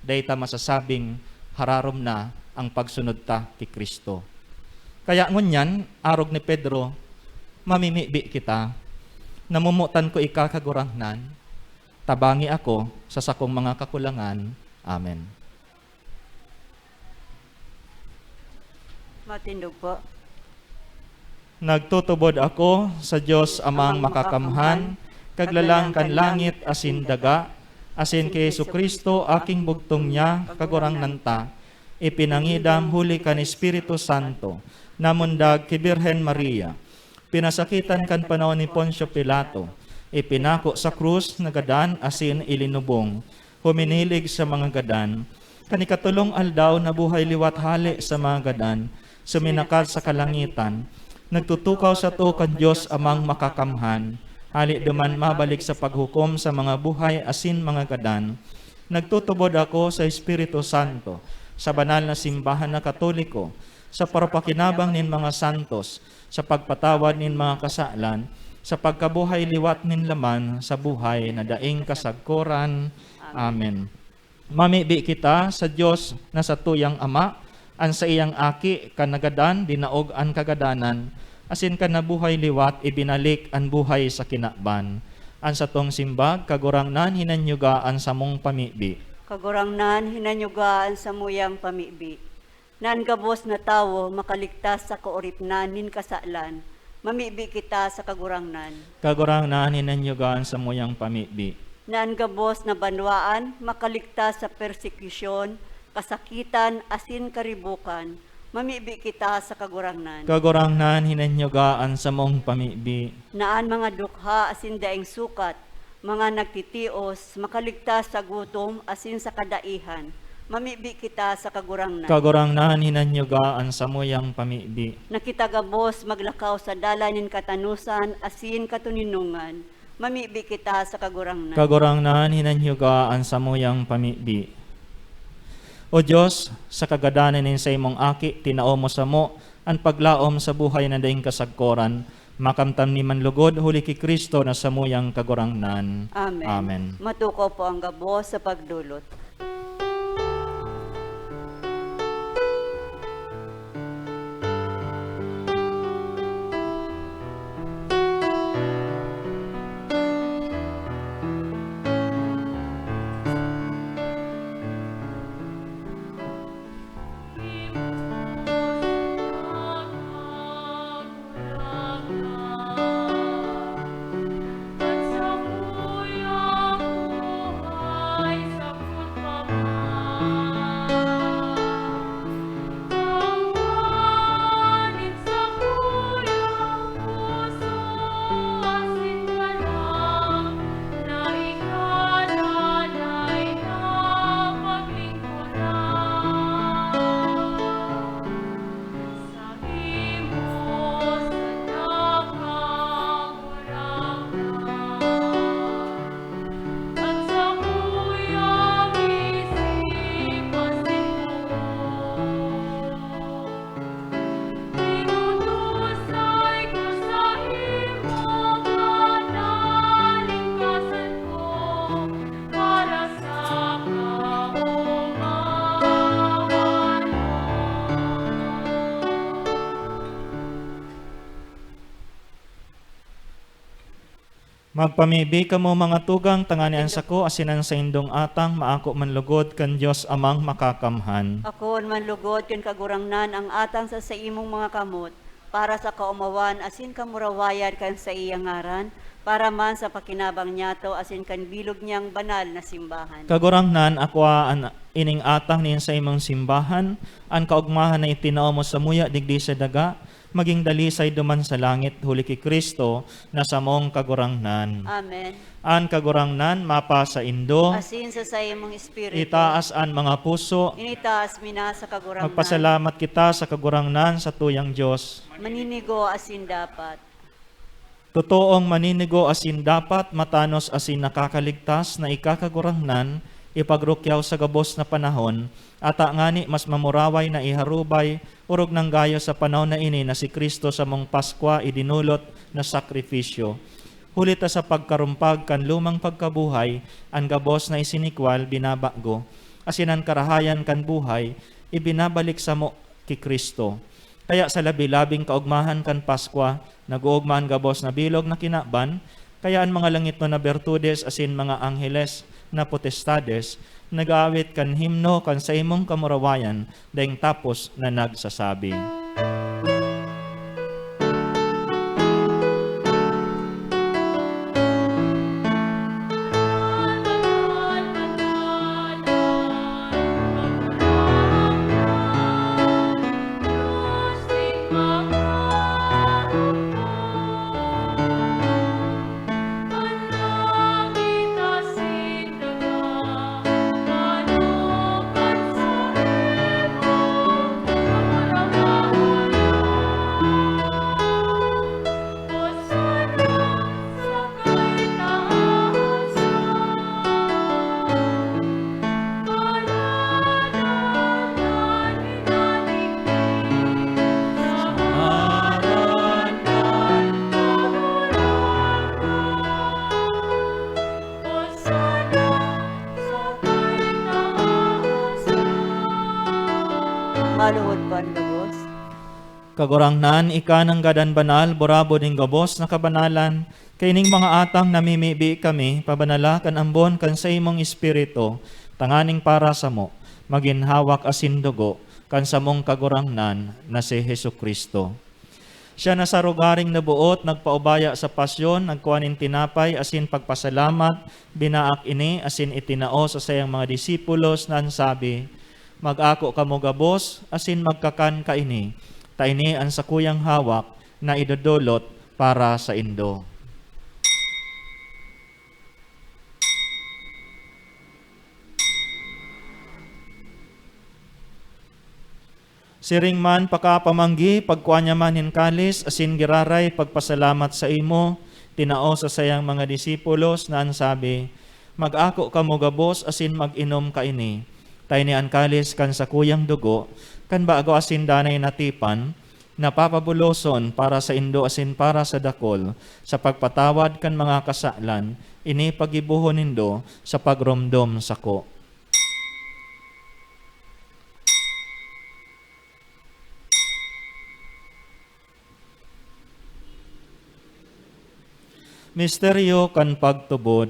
Dai ta masasabing hararom na ang pagsunod ta ki Cristo. Kaya ngunyan, arog ni Pedro, mamimibi kita. Namomotan ko ika, Kagurangnan, tabangi ako sa sakong mga kakulangan. Amen. Matindog po. Nagtutubod ako sa Diyos Amang Amang Makakamhan, Makakamhan, Kaglalang kan langit asin daga, asin ki Jesu-Cristo, aking bugtong niya, Kagurangnan ta, ipinangidam huli kan Espiritu Santo, namundag ki Birhen Maria, pinasakitan kan panahon ni Poncio Pilato, ipinako sa krus, nagadan asin ilinubong, huminilig sa mga gadan. Kan ikatolong aldaw, nabuhay liwat hale sa mga gadan, suminakat sa kalangitan, nagtutukaw sato kan Dios Amang Makakamhan, hale duman mabalik sa paghukom sa mga buhay asin mga gadan. Nagtutubod ako sa Espiritu Santo, sa banal na simbahan na Katoliko, sa parapakinabang nin mga santos, sa pagpatawad nin mga kasalan, sa pagkabuhay liwat nin laman sa buhay na daing kasagkoran. Amen. Mamibi kita sa Dios na satuyang Ama, an saiyang Aki, kan nagadan, dinaog an kagadanan, asin kan nabuhay liwat, ibinalik an buhay sa kinaban. An satong simbag, Kagurangnan, hinanyuga an samong pamibi. Kagurangnan, hinanyuga an samuyang pamibi. Na an gabos na tawo makaligtas sa kaoripnan nin kasalan, mamibi kita sa Kagurangnan. Kagurangnan, hinanyuga an samuyang pamibi. Na an gabos na banwaan makaligtas sa persekisyon, kasakitan, asin karibokan, mamibi kita sa Kagurangnan. Kagurangnan, hinanyuga an samong pamibi. Na an mga dukha asin daing sukat, mga nagtitios, makaligtas sa gutom asin sa kadaihan, mamibi kita sa Kagurangnan. Kagurangnan, hinanyuga an samuyang pamibi. Na kita gabos maglakaw sa dalan nin katanosan asin katoninongan, mamibi kita sa Kagurangnan. Kagurangnan, hinanyuga an samuyang pamibi. O Dios, sa kagadanan nin saimong Aki, tinao mo samo an paglaom sa buhay na daing kasagkoran, makamtan mi man lugod huli ki Cristo na samuyang Kagurangnan. Amen. Amen. Matukaw po ang gabos sa pagdolot. Magpamibi kamo, mga tugang, tanganing an sako asin an saindong atang maako man lugod kan Dios Amang Makakamhan. Akoon man lugod kan Kagurangnan ang atang sa saimong mga kamot, para sa kaomawan asin kamurawayan kan saiyang ngaran, para man sa pakinabang niyato asin kan bilog niyang banal na simbahan. Kagurangnan, akua an ining atang nin saimong simbahan, an kaogmahan na itinao mo samuya digdi sa daga, maging dalisay duman sa langit, huli ki Cristo na samong Kagurangnan. Amen. An Kagurangnan mapasaindo. Asin sa saimong espiritu. Itaas an mga puso. Initaas mi na sa Kagurangnan. Magpasalamat kita sa Kagurangnan, satuyang Dios. Maninigo asin dapat. Totoong maninigo asin dapat, matanos asin nakakaligtas na ika, Kagurangnan, ipagrukyaw sa gabos na panahon, ata ngani mas mamuraway na iharubay, orog nang gayo sa panahon na ini na si Cristo samong Paskwa idinolot na sakrifisyo. Huli ta sa pagkarumpag kan lumang pagkabuhay, an gabos na isinikwal binabago, asin an karahayan kan buhay ibinabalik samo ki Cristo. Kaya sa labi-labing kaogmahan kan Paskwa, nag-oogma an gabos na bilog na kinaban, kaya an mga langitnon na bertudes asin mga angheles na potestades nag-aawit kan himno kan saimong kamurawayan daing tapos na nagsasabi. Maluhod pa an gabos. Kagurangnan, ika nanggad an banal, burabod nin gabos na kabanalan, kaining mga atang namimibi kami, pabanala kan ambon kan saimong Espiritu, tanganing para samo, magin hawak asin dugo kan samong Kagurangnan na si Jesu-Cristo. Siya na sa rogaring naboot, nagpaubaya sa pasyon, nagkua nin tinapay asin pagpasalamat, binaak ini asin itinao sa saiyang mga disipulos na an sabi, "Mag-ako kamo gabos asin magkakan kaini, ta ini an sakuyang hawak na idodolot para saindo." Siring man, pakapamanggi, pagkua niya man nin kalis asin giraray pagpasalamat saimo, tinao sa saiyang mga disipulos na an sabi, "Mag-ako kamo gabos asin mag-inom kaini, ta ini an kalis kan sakuyang dugo, kan bago asin danay na tipan, na papabuloson para saindo asin para sa dakul, sa pagpatawad kan mga kasalan. Ini paggibohon nindo sa pagromdom sako." Misteryo kan pagtubod.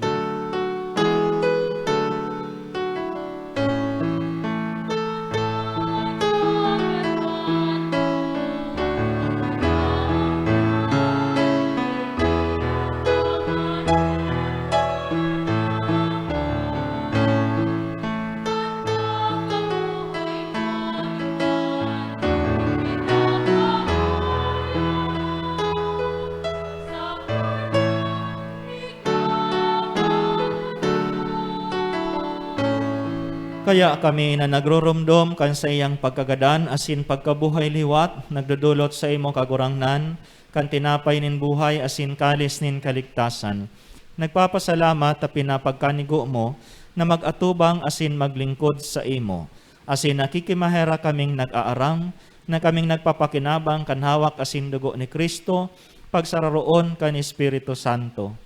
Kaya kami na nagruromdom kan saiyang pagkagadan asin pagkabuhay liwat, nagdodolot saimo, Kagurangnan, kan tinapay nin buhay asin kalis nin kaligtasan. Nagpapasalamat ta pinapagkanigo mo na mag-atubang asin maglingkod saimo. Asin nakikimaherak kaming nag-aaram na kaming nagpapakinabang kan hawak asin dugo ni Cristo, pagsararoon kan Espiritu Santo.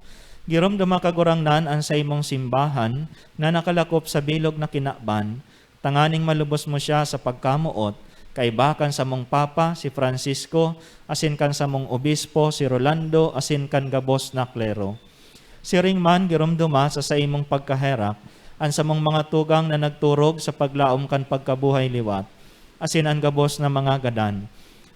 Giromdoma, Kagurangnan, an saimong simbahan na nakalakop sa bilog na kinaban, tanganing malubos mo siya sa pagkamoot, kaiba kan samong Papa, si Francisco, asin kan samong Obispo, si Rolando, asin kan gabos na klero. Siring man, giromdoma sa saimong pagkaherak an samong mga tugang na nagturog sa paglaom kan pagkabuhay liwat, asin an gabos na mga gadan.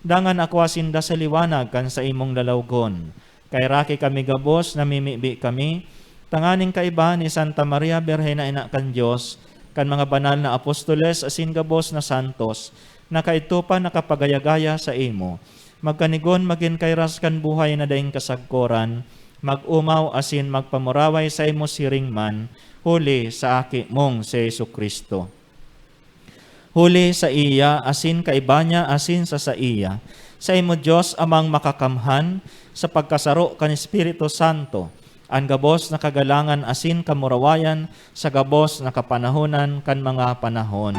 Dangan akua sinda sa liwanag kan saimong lalawgon. Kaheraki kami gabos, namimibi kami, tanganing kaiba ni Santa Maria Birhen na Ina kan Dios, kan mga banal na apostoles asin gabos na santos, na kaidto pa nakapagaya-gaya saimo. Magkanigon magin kairas kan buhay na daing kasagkoran, mag-omaw asin magpamuraway saimo siring man, huli sa Aki mong si Jesu-Cristo. Huli saiya, asin kaiba niya, asin sa saiya, saimo, Dios Amang Makakamhan, sa pagkasaro kan Espiritu Santo, an gabos na kagalangan asin kamurawayan sa gabos na kapanahonan kan mga panahon.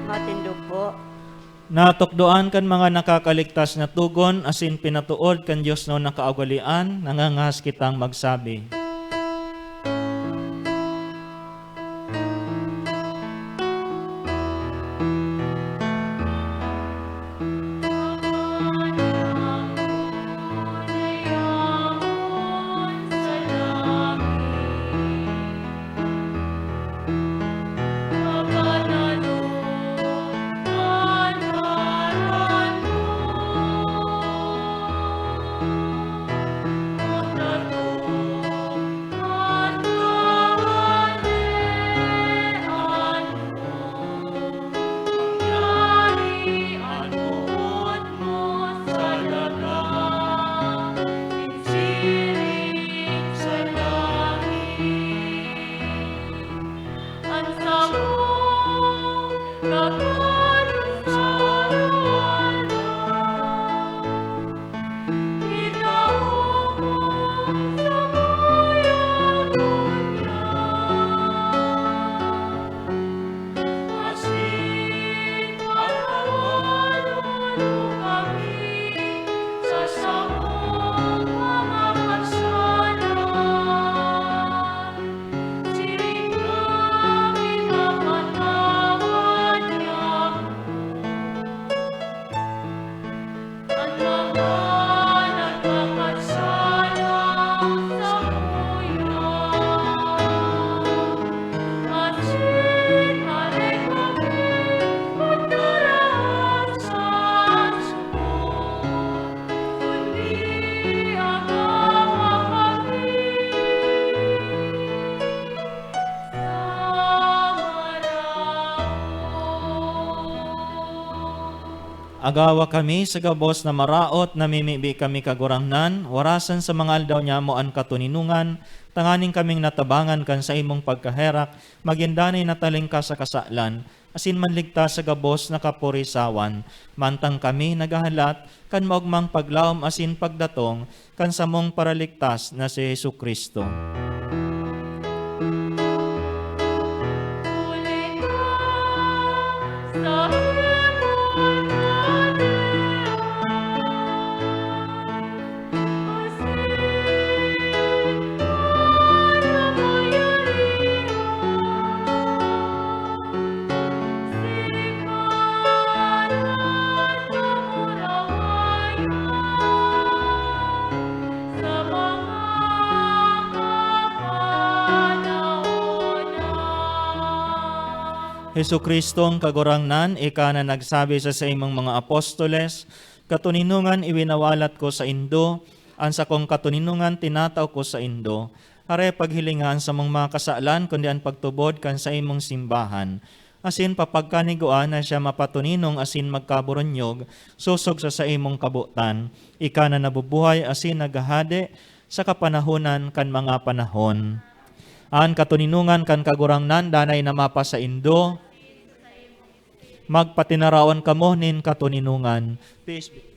Matindog po. Natukdoan kan mga nakakaligtas na togon asin pinatood kan diosnon na kaugalean, nangangahas kitang magsabi. Agawa kami sa gabos na maraot, namimibi kami, Kagurangnan, warasan sa mga aldaw nyamo an katoninongan, tanganing kaming natabangan kan saimong pagkaherak, magin danay na talingkas sa kasalan, asin manligtas sa gabos na kapurisawan, mantang kami naghahalat kan maogmang paglaom asin pagdatong kan samong Paraligtas na si Jesu-Cristo. Jesu-Cristong Kagurangnan, ika na nagsabi sa saimong mga apostoles, "Katoninongan iwinawalat ko saindo, an sakong katoninongan tinatao ko saindo." Hare, paghilinga an samong mga kasalan, kundi an pagtubod kan saimong simbahan. Asin papagkanigua na siya mapatoninong asin magkaburunyog sosog sa saimong kabotan. Ika na nabubuhay asin naghahade sa kapanahonan kan mga panahon. An katoninongan kan Kagurangnan danay na mapasaindo. Magpatinarawan kamo nin katoninongan. Peace be.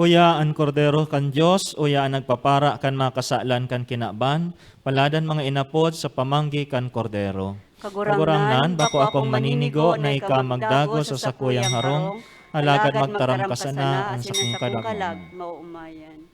Uya an Kordero kan Dios, uya an nagpapara kan mga kasalan kan kinaban, paladan mga inapod sa pamanggi kan Kordero. Kagurangnan, bako akong maninigo na ika magdagos sa sakuyang harong, alagad magtaram ka sana, an sakong kalag maoomayan.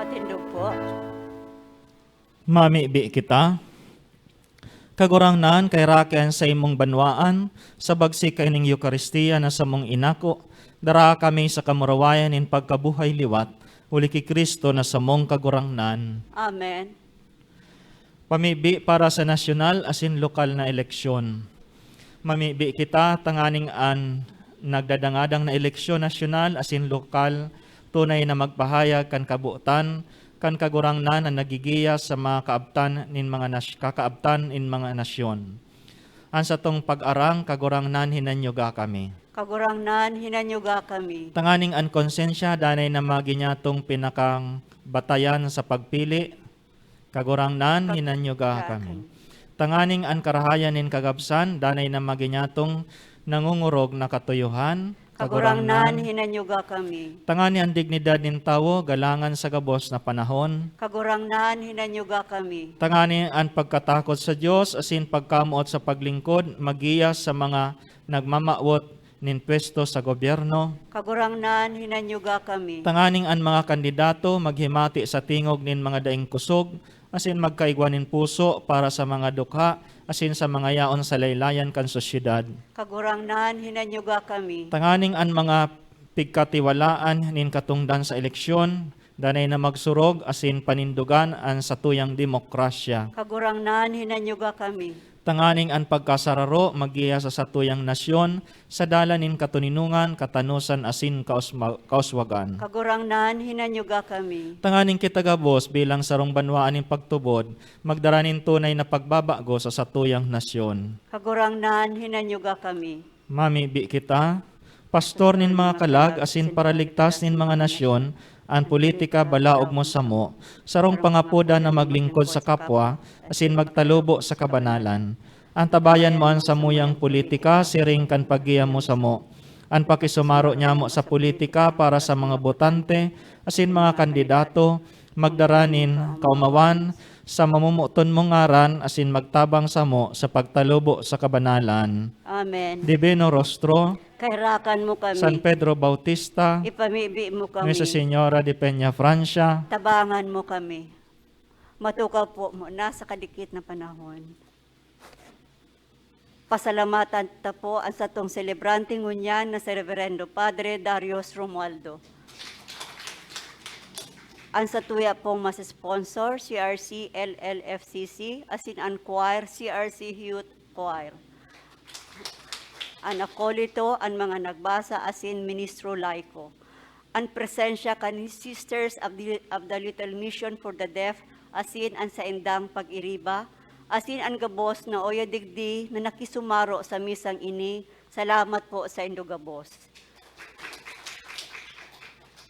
Matindog po. Mamibi kita. Kagurangnan, kaheraki an saimong banwaan, sa bagsi kaining Eukaristia na samong inako, dara kami sa kamurawayan nin pagkabuhay liwat, huli ki Cristo na samong Kagurangnan. Amen. Pamibi para sa nasyonal asin lokal na eleksyon. Mamibi kita tanganing an nagdadangadang na eleksyon nasyonal asin lokal tunay na magpahayag kan kabotan kan Kagurangnan na nagigiya sa mga kaabtan nin mga nas-, kakaabtan nin mga nasyon. An satong pag-arang, Kagurangnan, hinanyuga kami. Kagurangnan, hinanyuga kami. Tanganing an konsensya danay na magin nyatong pinakang batayan sa pagpili, Kagurangnan, Kag-, hinanyuga kami. Tanganing an karahayan nin kagabsan danay na magin nyatong nangongorog na katuyohan, Kagurangnan, Kagurangnan, hinanyuga kami. Tangani an dignidad nin tawo galangan sa gabos na panahon. Kagurangnan, hinanyuga kami. Tangani an pagkatakot sa Dios asin pagkamoot sa paglingkod magiya sa mga nagmamawot nin pwesto sa gobyerno. Kagurangnan, hinanyuga kami. Tanganing an mga kandidato maghimati sa tingog nin mga daing kusog asin magkaigwa nin puso para sa mga dukha asin sa mga yaon sa laylayan kan sosyedad. Kagurangnan, hinanyuga kami. Tanganing an mga pigkatiwalaan nin katongdan sa eleksyon Danay na magsurog asin panindogan an satuyang demokrasya. Kagurangnan, hinanyuga kami. Tanganing an pagkasararo maggiya sa satuyang nasyon sa dalan nin katoninongan, katanosan asin kausma- kauswagan. Kagurangnan, hinanyuga kami. Tanganing kita gabos bilang sarong banwaan nin pagtubod, magdara nin tunay na pagbabago sa satuyang nasyon. Kagurangnan, hinanyuga kami. Mamibi kita, pastor nin mga kalag asin paraligtas nin mga nasyon, an politika balaog mo samo, sarong pangapodan na maglingkod sa kapwa asin magtalubo sa kabanalan. Antabayan mo an samuyang politika siring kan paggiya mo samo. An pakisumaro nyamo sa politika para sa mga botante asin mga kandidato magdara nin kaomawan sa mamomoton mong ngaran asin magtabang samo sa pagtalubo sa kabanalan. Amen. Divino Rostro, Kaherakan mo kami. San Pedro Bautista, Ipamibi mo kami. Nuestra Señora de Peña Francia, Tabangan mo kami. Matukaw po muna sa kadikit na panahon. Pasalamatan ta po an satong selebrante ngunyan na si Reverendo Padre Darius Romualdo. An satuya pong mas sponsor, C R C L L F C C, asin an choir, C R C Youth Choir. An akolito, an mga nagbasa, asin ministro laiko. An presensya kan Sisters of the, of the Little Mission for the Deaf, asin an saindang pag-iriba, asin an gabos na oya digdi na nakisumaro sa misang ini, salamat po saindo gabos.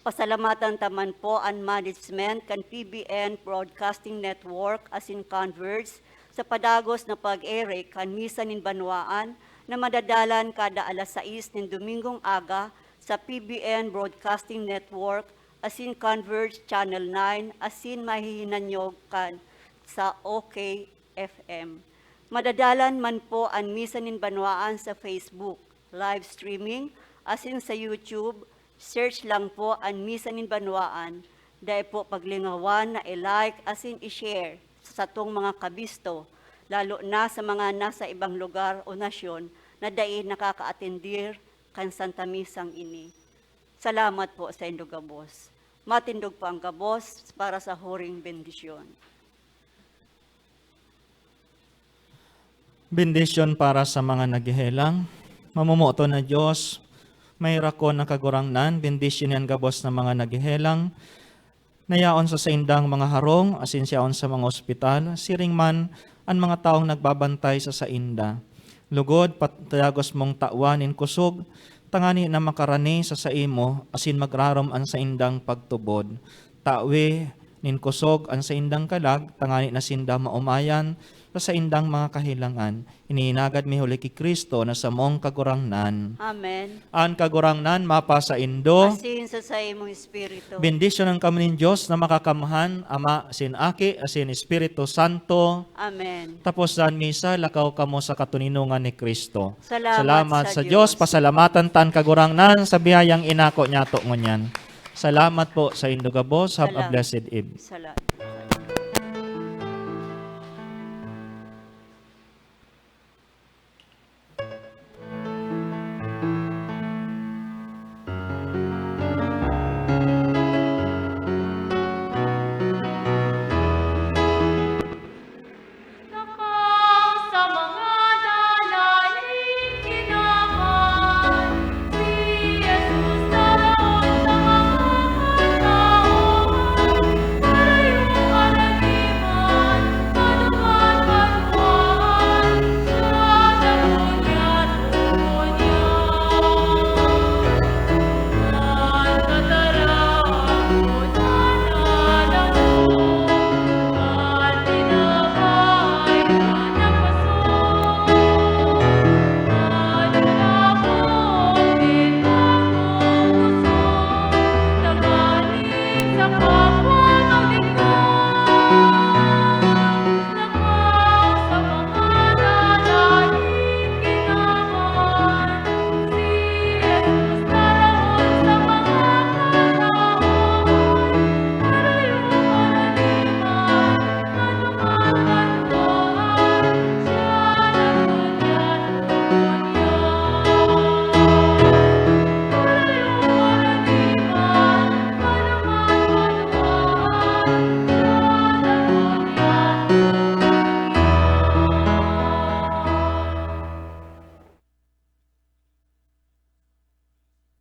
Pasalamatan ta man po an management kan P B N Broadcasting Network asin Converge sa padagos na pag-ere kan Misa nin Banwaan na madadalan kada alas sais nin Domingong aga sa P B N Broadcasting Network asin Converge Channel nine asin mahihinanyog kan sa O K F M. Madadalan man po an Misa nin Banwaan sa Facebook live streaming asin sa YouTube. Search lang po an Misa nin Banwaan. Dai po paglingawan na i-like asin i-share sa satong mga kabisto, lalo na sa mga nasa ibang lugar o nasyon na dai nakakaatendir kan Santa Misang ini. Salamat po saindo gabos. Matindog po ang gabos para sa huring bendisyon. Bendisyon para sa mga naghehelang. Mamomoton na Dios, may rakon na Kagurangnan, bendisyon an gabos na mga naghehelang, na yaon sa saindang mga harong, asin sa yaon sa mga ospital, siring man an mga tawong nagbabantay sa sainda. Lugod, patagos mong tawan nin kusog, tangani na makarani sa saimo, asin magrarom an saindang pagtubod. Tawe nin kusog an saindang kalag, tangani na sinda maomayan sa saindang mga kahelangan. Ini hinagad mi huli ki Cristo na samong Kagurangnan. Amen. An Kagurangnan mapasaindo. Asin sa saimong espiritu. Bendisyonan kamo nin Dios na makakamhan, Ama, asin Aki, asin Espiritu Santo. Amen. Tapos sa misa, lakaw kamo sa katoninongan ni Cristo. Salamat sa Diyos. Pasalamatan ta an Kagurangnan sa biyayang inako niyato ngunyan. Salamat po saindo gabos. Have a Salamat. Blessed Eve. Salamat.